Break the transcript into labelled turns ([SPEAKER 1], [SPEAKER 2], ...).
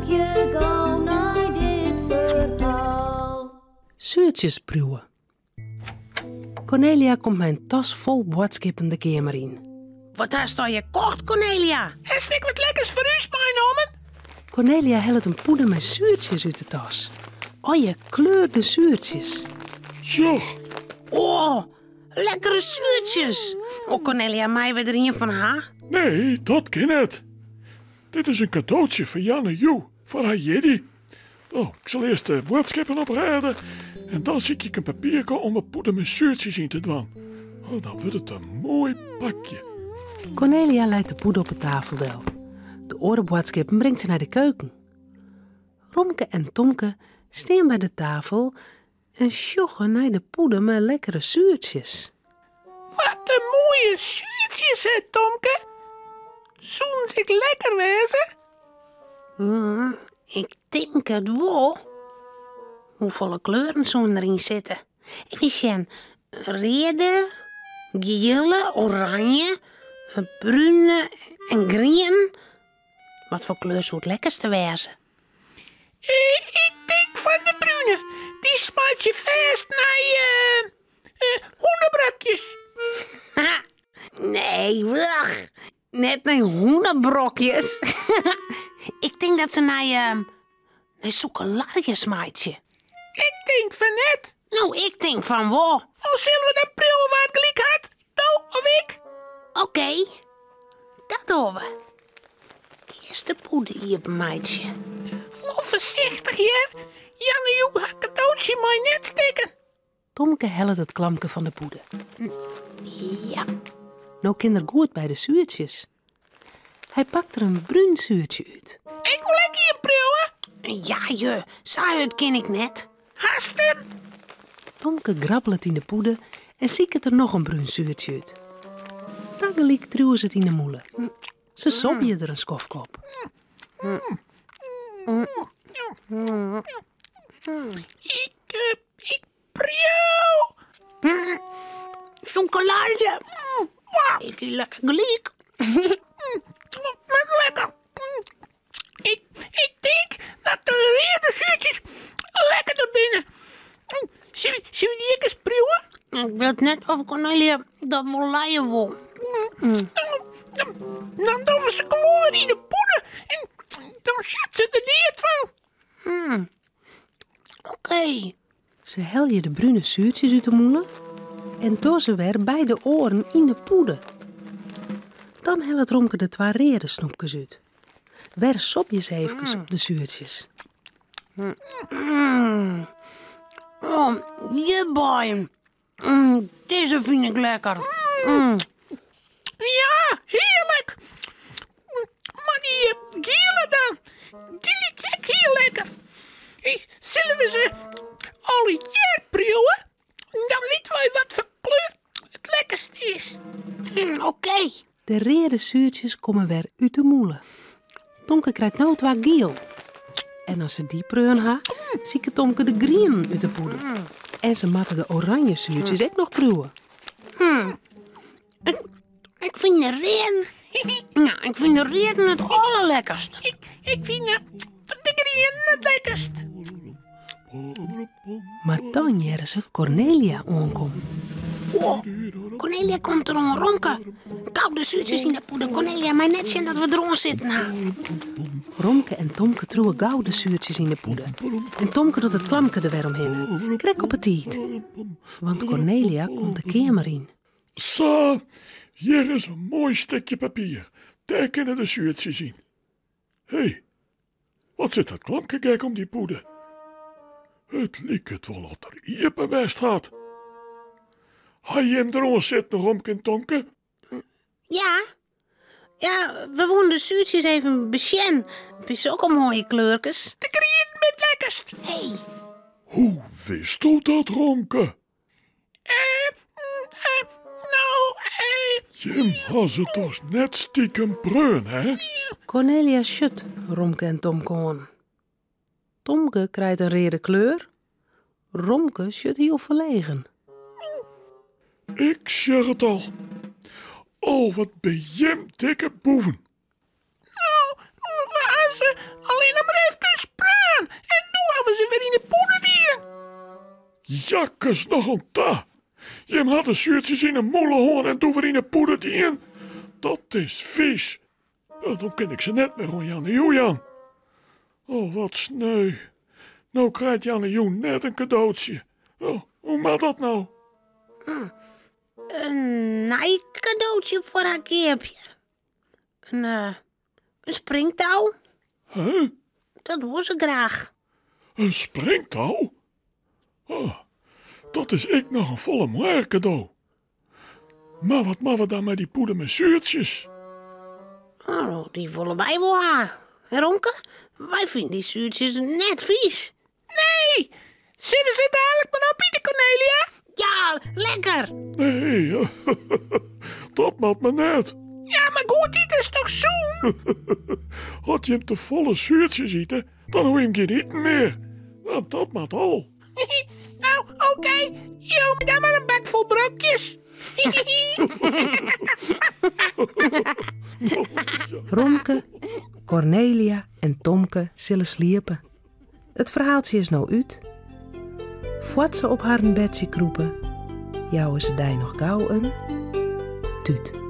[SPEAKER 1] Harkje gau nei dit ferhaal.
[SPEAKER 2] Suertsjes priuwe. Cornelia komt mei in tas fol boadskippen de keamer yn.
[SPEAKER 3] Wat hast allegear kocht, Cornelia?
[SPEAKER 4] Hast ek wat lekkers foar ús meinommen?
[SPEAKER 2] Cornelia hellet in pûde mei suertsjes út de tas. Allegear kleurde suertsjes.
[SPEAKER 5] Sjoch!
[SPEAKER 3] Oh, lekkere suertsjes! Oh, Cornelia, meie we der ien fan ha?
[SPEAKER 5] Nee, dat kin net. Dit is in kadootsje fan Janne Joe foar har jierdei. Oh, ik sil earst de boadskippen oprêde en dan sykje ik in papierke om 'e pûde mei suertsjes yn te dwaan. Oh, dan wurdt it in moai pakje.
[SPEAKER 2] Cornelia leit de pûde op 'e tafel del. De oare boadskippen bringt se nei de keuken. Romke en Tomke stean by de tafel en sjogge nei de pûde mei lekkere suertsjes.
[SPEAKER 4] Wat in moaie suertsjes, hè, Tomke? Soenen se ek lekker wêze?
[SPEAKER 3] Ik tink it wol. Hoefolle kleuren soenen deryn sitte? Even sjen. Reade, giele, oranje, brune en grien. Wat foar kleur soe it lekkerste wêze?
[SPEAKER 4] Ik tink fan de brune. Dy smeitsje fêst nei hûnebrokjes.
[SPEAKER 3] Nee, wach. Net nei hûnebrokjes. Ik tink dat se nei, nei sûkelarje smeitsje.
[SPEAKER 4] Ik tink fan net.
[SPEAKER 3] No, ik tink fan wol.
[SPEAKER 4] Oh, sille we dan priuwe wa't gelyk hat? Do of ik?
[SPEAKER 3] Oké, dat dogge we. Earst de pûde iepenmeitsje.
[SPEAKER 4] Wol foarsichtich, hear. Janne Joe har kadootsje mei net stikken.
[SPEAKER 2] Tomke hellet it klamke fan de pûde.
[SPEAKER 3] Ja.
[SPEAKER 2] No kin er goed by de suertsjes. Hy pakt der in brún suertsje út.
[SPEAKER 4] Ik wol ek ien priuwe.
[SPEAKER 3] Ja, je, sa hurd kin ik net.
[SPEAKER 4] Hast him?
[SPEAKER 2] Tomke grabbelet yn de pûde en siket der noch in brún suertsje út. Tagelyk triuwe se it yn 'e mûle. Se sobje der in skoftke op.
[SPEAKER 4] Ik, ik priuw.
[SPEAKER 3] Sûkelarje. Ik hie lekker gelyk.
[SPEAKER 4] Mar lekker. Ik, ik tink dat de reade suertsjes lekkerder binne. Sille we dy ek ris priuwe?
[SPEAKER 3] Ik wit net of Cornelia dat wol lije wol.
[SPEAKER 4] Dan dogge we se gewoan wer yn de pûde en dan sjocht se der neat fan.
[SPEAKER 3] Oké.
[SPEAKER 2] Se helje de brune suertsjes út de mûle en dogge se wer by de oaren yn de pûde. Dan hellet Romke de twa reade snoepkes út. Wer sobje se eefkes op de suertsjes.
[SPEAKER 3] Oh, jebei. Dizze fyn ik lekker.
[SPEAKER 4] Ja, hearlik. Mar dy giele dan, dy liket ek hiel lekker. Sille we se allegear priuwe? Dan witte wy wat foar kleur it lekkerst is.
[SPEAKER 3] Oké.
[SPEAKER 2] De reade suertsjes komme wer út de mûle. Tomke krijt no twa giel. En as se dy preaun ha, siket Tomke de grienen út de pûde. En se moatte de oranje suertsjes ek noch priuwe.
[SPEAKER 3] Ik fyn de readen, ja, ik fyn de readen it allerlekkerst.
[SPEAKER 4] Ik fyn de grienen it lekkerst.
[SPEAKER 2] Mar dan hearre se Cornelia oankommen.
[SPEAKER 3] Oh, Cornelia komt deroan, Romke. Gau de suertsjes yn de pûde. Cornelia mei net sjen dat we deroan sitten ha.
[SPEAKER 2] Romke en Tomke triuwe gau de suertsjes yn de pûde. En Tomke docht it klamke der wer omhinne. Krekt op 'e tiid. Want Cornelia komt de keamer yn.
[SPEAKER 5] Sa, hjir is in moai stikje papier. Dêr kinne de suertsjes yn. Hé, wat sit dat klamke gek om dy pûde? It liket wol oft er iepen west hat. Ha jim deroan sitten, Romke en Tomke?
[SPEAKER 3] Ja. Ja, we woenen de suertsjes even besjen. It binne sokke moaie kleurkes.
[SPEAKER 4] De grienen binne it lekkerst.
[SPEAKER 3] Hé.
[SPEAKER 5] Hoe witsto dat, Romke?
[SPEAKER 4] No,
[SPEAKER 5] Jim ha se dochs net stikem preaun, hè?
[SPEAKER 2] Cornelia sjocht Romke en Tomke oan. Tomke krijt in reade kleur, Romke sjocht hiel ferlegen.
[SPEAKER 5] Ik sjoch it al. Oh, wat bin jim dikke boeven.
[SPEAKER 4] No, we ha se allinne mar efkes.
[SPEAKER 5] Jakkes noch oan ta! Jim ha de suertsjes yn 'e mûle hân en doe wer yn 'e pûde dien. Dat is fys. Dan kin ik se net mear oan Janne Joe jaan. Oh, wat sneu. No krijt Janne Joe net in kadootsje. Oh, hoe moat dat no?
[SPEAKER 3] In nij kadootsje foar har keapje. In, eh, in springtou.
[SPEAKER 5] Huh?
[SPEAKER 3] Dat wol se graach.
[SPEAKER 5] In springtou? Oh, dat is ek noch in folle moaier kado. Mar wat moatte we dan mei dy pûde mei suertsjes?
[SPEAKER 3] Oh, dy wolle wy wol ha. Romke, wy fine dy suertsjes net fys.
[SPEAKER 4] Nee, sille we se dadelijk mar opite, Cornelia?
[SPEAKER 3] Ja, lekker!
[SPEAKER 5] Nee, dat moat mar net.
[SPEAKER 4] Ja, mar goed ite is toch sûn?
[SPEAKER 5] As jim te folle suertsjes ite, dan hoege jim gjin iten mear. Nou, dat moat al.
[SPEAKER 4] Nou, oké. Jou my dan mar in bak fol brokjes.
[SPEAKER 2] Romke, Cornelia en Tomke sille sliepe. It ferhaaltsje is no út. Foar't se op harren bedsje krûpe, jouwe se dy noch gau in tút.